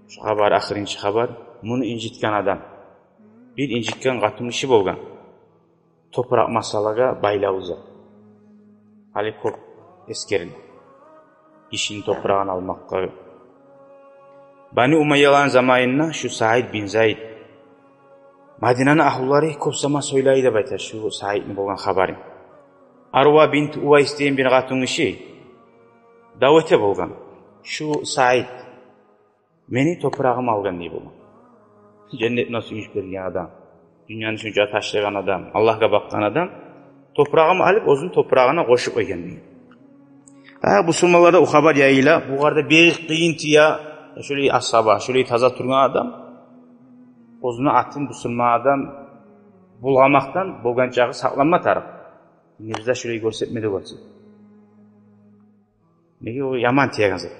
шу хабар, ахырынчы хабар, муну инжитген адам. Бир инжитген къатынгиши болгъан. Топуракъ масъалагъа байлавлу зат. Гьали кёп эсгериле. Гишини топурагъын алмакъгъа. Бани Умайяланы заманында шу Саид бин Зайд, Мадинаны агьлулары кёп заман сёйлей деп айта шу Саидни болгъан хабарын. Арва бинт Увайс деген бир къатынгиши дав эте болгъан: «Шу Саид мени топурагъымны алгъан», — дей болгъан. Женнет булан сююнч берген адам, дюньяны шунча ташлагъан адам, Аллагьгъа бакъгъан адам топурагъымны алып, оьзюню топурагъына къошуп къойгъан деген. Гьа, бусурманларда о хабар яйыла. Бугъар да бек къыйын тие, шолай асгьаба, шолай таза тургъан адам оьзюню атын бусурман адам булгъамакъдан болгъан чакъы сакъланма тарыкъ. Энни бизде шолай гёрсетме де гёрсет. Неге, о яман тиеген зат.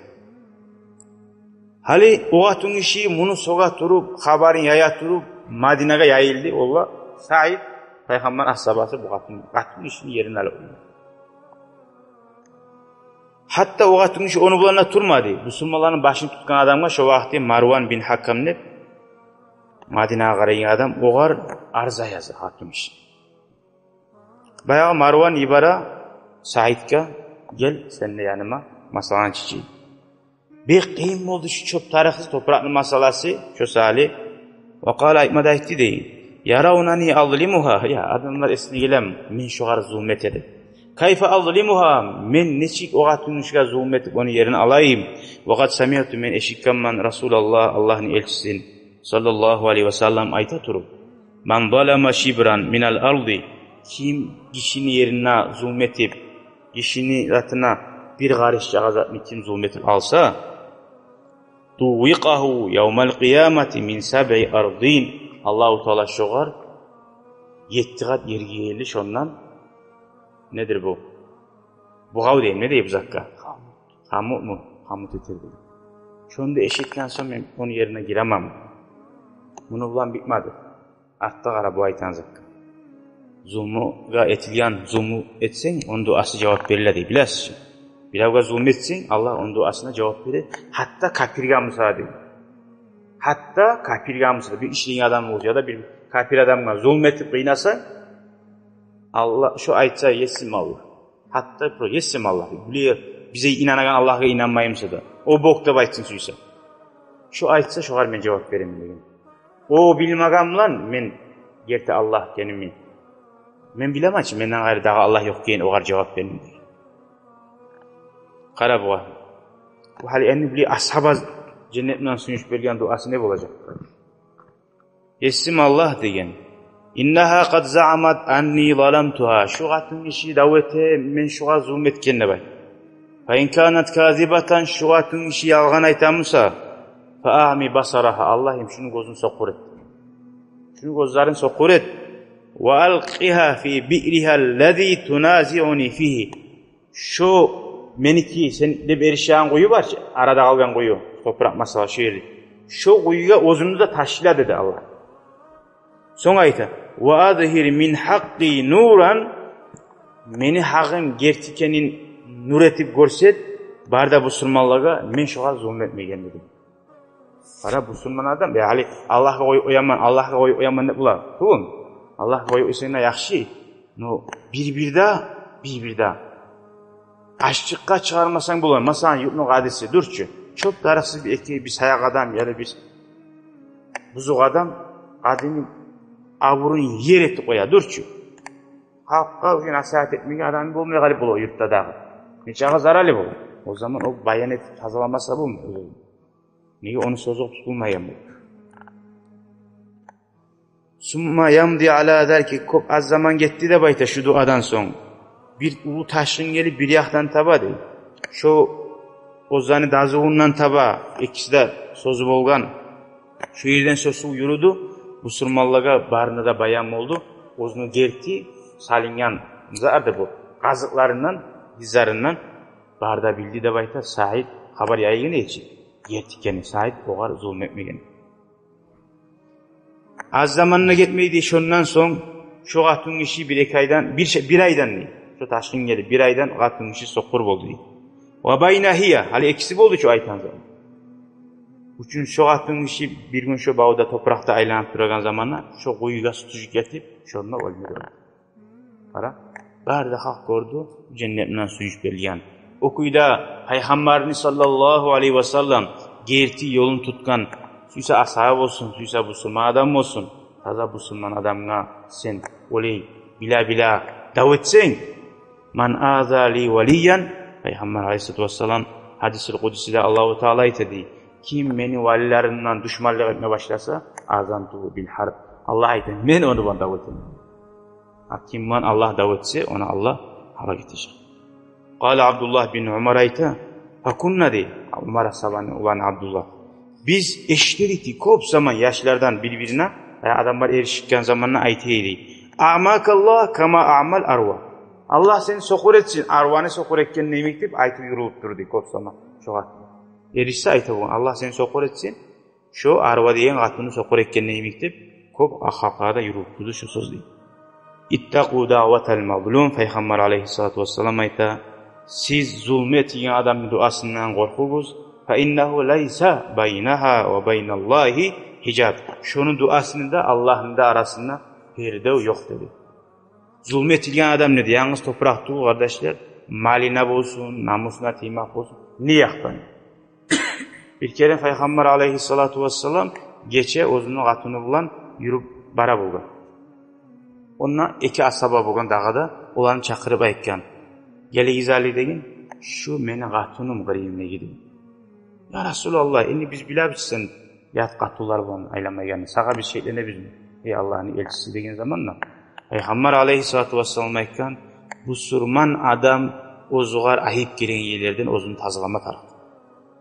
Гьали о къатынгиши муну сёге туруп, хабарын яя туруп, Мадинагъа яйылды. Валлагь, Саид, пайхаммар асгьабасы, бу къатын, къатынгишини ерин алып къойду. Гьатта о къатынгиши ону булан да турмады. Бусурманланы башын тутгъан адамгъа шо вакъти Марван бин Гьакам деп, Мадинагъа къарайгъан адам, огъар арза яза къатынгиши. Баягъы Марван йибере Саидге: «Гел сен де яныма, масъаланы чечейик». Бек къыйын болду шу чёп тарыкъсыз топуракъны масъаласы, шо саялы. Ва къала, айтма да айтды дей: «Яравнани азлимугьа». Я, адамлар эсине гелеми мен шогъар зулму эте деп. «Кайфа азлимугьа? Мен нечик о къатынгишиге зулму этип, ону ерин алайым? Ва къад самиъту, мен эшитгенмен, Расулаллагь, Аллагьны элчисин, саллаллагьу алайгьи ва саллам, айта туруп: من ظلم شبرا من الأرض, ким гишини ерине зулму этип, гишини затына бир къарышчыкъ зат ким зулму этип алса, طوقه يوم القيامة من سبع أرضين, Аллагьу Таала шогъар етти къат ерге ерли шондан, недир бу? Бугъав дейми, не дей бу затгъа? Хамут му? Хамут этер дей. Шону да эшитген сонг мен ону ерине гиремен. Муну булан битмеди. Артда къара бу айтагъан затгъа. Зулмугъа этилген, зулму этсенг, ону дуасы жавап бериле дей, билесиз чи. Биревге зулму этсенг, Аллагь ону дуасына жавап бере. Гьатта капирге буса дей. Гьатта капирге буса да, бир ишлеген адам болса, яда бир капир адамгъа зулму этип къыйнаса, Аллагь шо айтса, есим Аллагь. Гьатта про-, есим Аллагь. Булай бизге инанагъан Аллагьгъа инанмай буса да. О бокъ деп айтсын сюйсе. Шо айтса, шогъар мен жавап беремен деген. О билмеген булан мен герти Аллагь экенимни. Мен билемен чи, менден къайры дагъы Аллагь ёкъ экенин, огъар жавап беремен деген. Къара бугъар. Бу гьали энни булай асгьаба женнетинден сююнч берген дуасы не болажакъ? Есим Аллагь деген. إنها قد زعمت أني ظلمتها. Шу къатын гиши дав эте, мен шугъар зулму этген деп айта. فإن كانت كاذبة, шу къатын гиши ялгъан айта буса, فأعم بصرها, Аллагьым, шуну гёзюн сокъур эт. Шуну гёзлерин сокъур эт. وألقها في بئرها الذي تنازعني فيه. Шо меники сен деп эришеген къую бар чы, арада къалгъан къую, топуракъ масала, шо ерде. Шо къуюгъа оьзюнгню де ташла деди Аллагь. Сонг айта: وأظهر من حقي نورا, мени гьакъым герти экенин нюр этип гёрсет, бары да бусурманлагъа, мен шогъар зулму этмеген деди. Къара, бусурман адам, я, гьали Аллагьгъа къоюп къояман, Аллагьгъа къоюп къояман деп бола. Тюгюлмю? Аллагьгъа къоюп къойсанг да яхшы. Но бир-бирде, бир-бирде ачлыкъгъа чыгъармасанг бола. Масала, юртну къадиси дюр чю. Чёп тарыкъсыз бир эки, бир саякъ адам, яда бир бузукъ адам къадини абурун ер этип къоя дюр чю. Халкъгъа уже насигьат этмеге адам болмай къалып бола юртда дагъы. Нечакъы заралы бола. О заман о баян этип тазаламаса болмай. Неге, ону сёзю тутулмайгъан бу. ثم يمضي على ذلك, кёп аз заман гетди деп айта шу дуадан сонг. Бир уллу ташгъын гелип бир якъдан таба дей. Шо оьзлени дазугъундан таба, экиси де сёзю болгъан. Шо ерден сёзю юрюдю. Бусурманлагъа барына да баян болду. Оьзюню герти салынгъан зарды бу. Къазыкъларындан, дизлериндан бары да билди деп айта. Саид хабар яйгъан эди чи. Герти экени, Саид огъар зулму этмеген. Аз заман да гетмей дей, шондан сонг шо къатын гиши бир-эки айдан, бир ше-, бир айдан дей, шо ташгъын гелип, бир айдан къатын гиши сокъур болду дей. وبينا هي, гьали экиси болду чу айтагъан заман. Учун шо къатын гиши бир гюн шо бавда, топуракъда айланып турагъан заманда шо къуюгъа сутужуп гетип, шонда оьлмеди. Къара, бары да халкъ гёрдю, женнетинден сююнч берилген. О кюйде Пайхаммарны саллаллагьу алайгьи васаллам герти ёлун тутгъан, сюйсе асгьаба болсун, сюйсе бусурман адам болсун, таза бусурман адамгъа сен олай била-била дав этсенг, من عادى لي وليا, Пайхаммар алайгьиссалату вассалам гьадисул къудсиде Аллагьу Таала айта дей: ким мени валилеримден душманлыкъ этме башласа, آذنته بالحرب. Аллагь айта, мен ону булан дав этемен. А ким булан Аллагь дав этсе, ону Аллагь гьалак этежек. قال عبد الله بن عمر, айта, فكنا, дей, Умар асгьабаны уланы Абдуллагь. Биз эшите эдик дей кёп заман яшлардан бир-бирине, э, адамлар эришген заманда айта эди дей: أعماك الله كما أعمى الأروى. Аллагь сени сокъур этсин, арваны сокъур этгенде йимик деп айтып юрюлюп тура эди дей кёп заман. Шогъар эришсе айта болгъан: Аллагь сени сокъур этсин, шо арва деген къатынны сокъур этгенде йимик деп, кёп халкъларда юрюлюп турду шо сёз дей. اتقوا دعوة المظلوم, Пайхаммар алайгьиссалату вассалам айта: сиз зулму этген адамны дуасындан къоркъугъуз. فإنه ليس بينها وبين الله حجاب. Шону дуасыны да, Аллагьны да арасында пердев ёкъ деди. Зулму этилген адам деди, янгыз топуракъ тюгюл, къардашлар, малына болсун, намусуна тиймек болсун, не якъдан. Бир керен Пайхаммар алайгьиссалату вассалам гече оьзюню къатыны булан юрюп бара болгъан. Онда эки асгьаба болгъан дагъы да, оланы чакъырып айтгъан: «Гелигиз гьали, — деген, — шу мени къатыным къырыйымдагъы», — деген. «Я Расулаллагь, энни биз билебиз сен ят къатынлар булан айланмайгъанны, сагъа биз шекленебизми?» «Эй Аллагьны элчиси», — деген заманда, Пайхаммар алайгьиссалату вассалам айтгъан: «Бусурман адам оьзюгер айып гелген ерлерден оьзюн тазалама тарыкъ.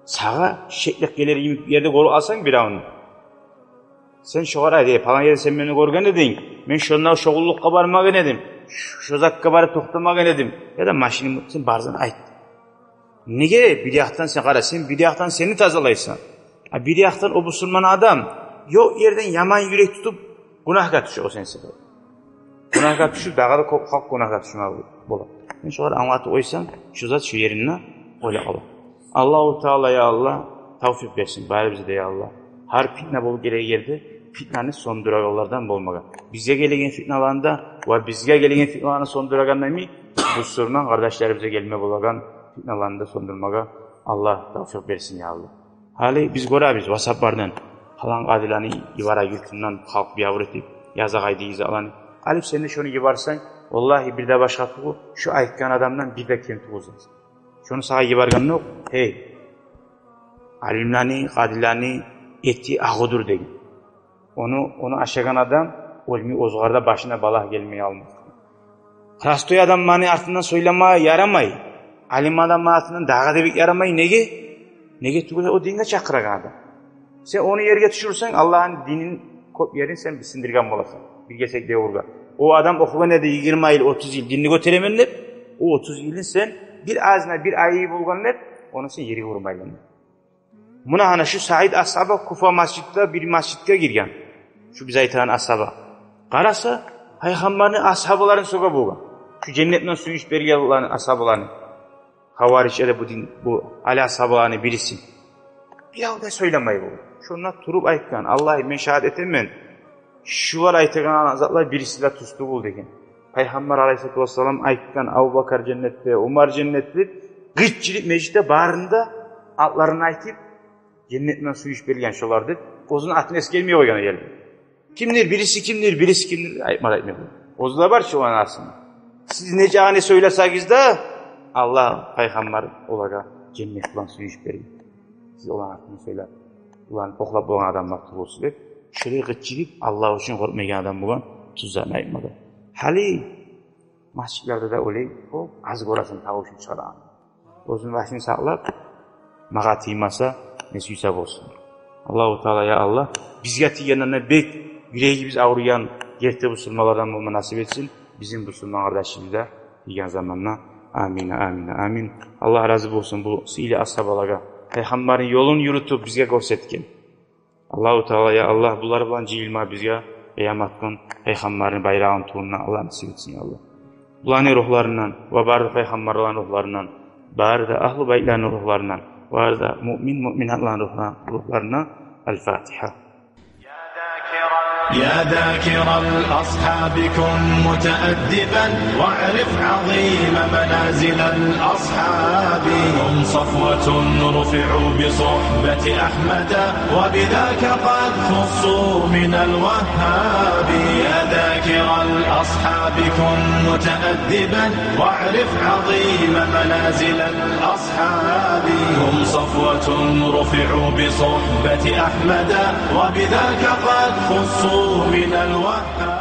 Сагъа шеклик гелер йимик ерде гёрюп алсанг биревню, сен шогъар айт: „Эй, палан ерде сен мени гёрген эдинг, мен шонда шо къуллукъгъа бармагъан эдим, шо затгъа барып токътамагъан эдим“, яда машининг, сен барсанг айт». Неге? Бир якъдан сен къара, сен бир якъдан сени тазалайсан. А бир якъдан о бусурман адам ёкъ ерден яман юрек тутуп гюнагьгъа тюше, о сен себеп. Гюнагьгъа тюшюп, дагъы да кёп халкъ гюнагьгъа тюшме бола. Сен шогъар англатып къойсанг, шо зат шо еринде къоюла къала. Аллагьу Таала, я Аллагь, тавфикъ берсин барыбызгъа да, я Аллагь. Гьар питна болуп гелеген ерде питнаны сёндюрегенлерден болмагъа. Бизге гелеген питналаны да ва бизге гелеген питналаны сёндюрегенлерден, бусурман къардашларыбызгъа гелме болагъан питналаны да сёндюрмеге Аллагь тавфикъ берсин, я Аллагь. Гьали биз гёребиз ватсаплардан, палан къадилени йибере юртундан халкъ биябур этип, язагъай деген затланы. Алып сен де шону йиберсенг, валлагьи, бир де башгъа тюгюл, шо айтгъан адамдан бир де кем тюгюлсен. Шону сагъа йиберген ёкъ, гьей, алимлени, къадилени эти агъудур деген. Ону, ону ашагъан адам оьлмей, оьзюгер де башына балагь гелмей къалмас. Простой адамланы артындан сёйлеме ярамай. Алим адамланы артындан дагъы да бек ярамай. Неге? Неге тюгюл, о динге чакъырагъан адам. Сен ону ерге тюшюрсенг, Аллагьны динин кёп ерин сен сындыргъан боласан. Бир гесек девюрге. О адам охугъан эди йигирма йыл, отуз йыл динни гётеремен деп, о отуз йылын сен бир азына, бир айыбы болгъан деп, ону сен ерге урмайлан. Муна гьана шу Саид асгьаба Куфа масжидде бир масжидге гирген. Шу биз айтагъан асгьаба. Къараса, Пайхаммарны асгьабаларын сёге болгъан. Шу женнетден сююнч берген асгьабаланы. Хаварижлени, бу дин, бу Али асгьабаланы бириси. Бирев де сёйлемей болгъан. Шонда туруп айтгъан: «Аллагь, мен шагьат этемен, шулар айтагъан затлар бириси де тюз тюгюл», — деген. Пайхаммар алайгьиссалату вассалам айтгъан: «Абубакар женнетде, Умар женнетде», — деп, къычырып межитде барын да атларын айтып, «Женнетден сююнч берген шолар», — деп, оьзюню атын эсгермей къойгъан эди. «Кимдир бириси, кимдир бириси, кимдир?» — айтмады, айтмады. Оьзю де бар чы оланы артында. Сиз не жагъын сёйлесегиз де, Аллагь, Пайхаммар олагъа женнет булан сююнч берген. Сиз оланы артында сёйлеп, оланы бокълап болгъан адамлар тюгюлсюз деп, шолай къычырып, Аллагь учун къоркъмайгъан адам болгъан, тюз затны айтмады. Гьали масжидлерде де олай кёп аз гёресен тавушун чыгъарагъан. Оьзюню башын сакълап, магъа тиймесе, не сюйсе болсун. Аллагьу Таала, я Аллагь, бизге тийгенден де бек юрегибиз авруйгъан герти бусурманлардан болма насип этсин. Бизин бусурман къардашыбызгъа тийген заманда. Амин, амин, амин. Аллагь рази болсун бу сыйлы асгьабалагъа, Пайхаммарны ёлун юрютюп бизге гёрсетген. Аллагьу Таала, я Аллагь, булар булан жыйылма бизге къыямат гюн Пайхаммарны байрагъыны тюбюнде Аллагь насип этсин, я Аллагь. Буланы ругьларындан ва бары да пайхаммарланы ругьларындан, бары да агьлу байтланы ругьларындан, бары да муъмин муъминатланы ругьла-, ругьларындан. Аль-Фатигьа. يا ذاكر الأصحاب كن متأدبا، واعرف عظيم منازل الأصحاب. هم صفوة رفعوا بصحبة أحمد، وبذاك قد خصوا من الوهاب. يا ذاكر الأصحاب كن متأدبا، واعرف عظيم منازل الأصحاب. هم صفوة رفعوا بصحبة أحمد، وبذاك قد خصوا من الوهاب.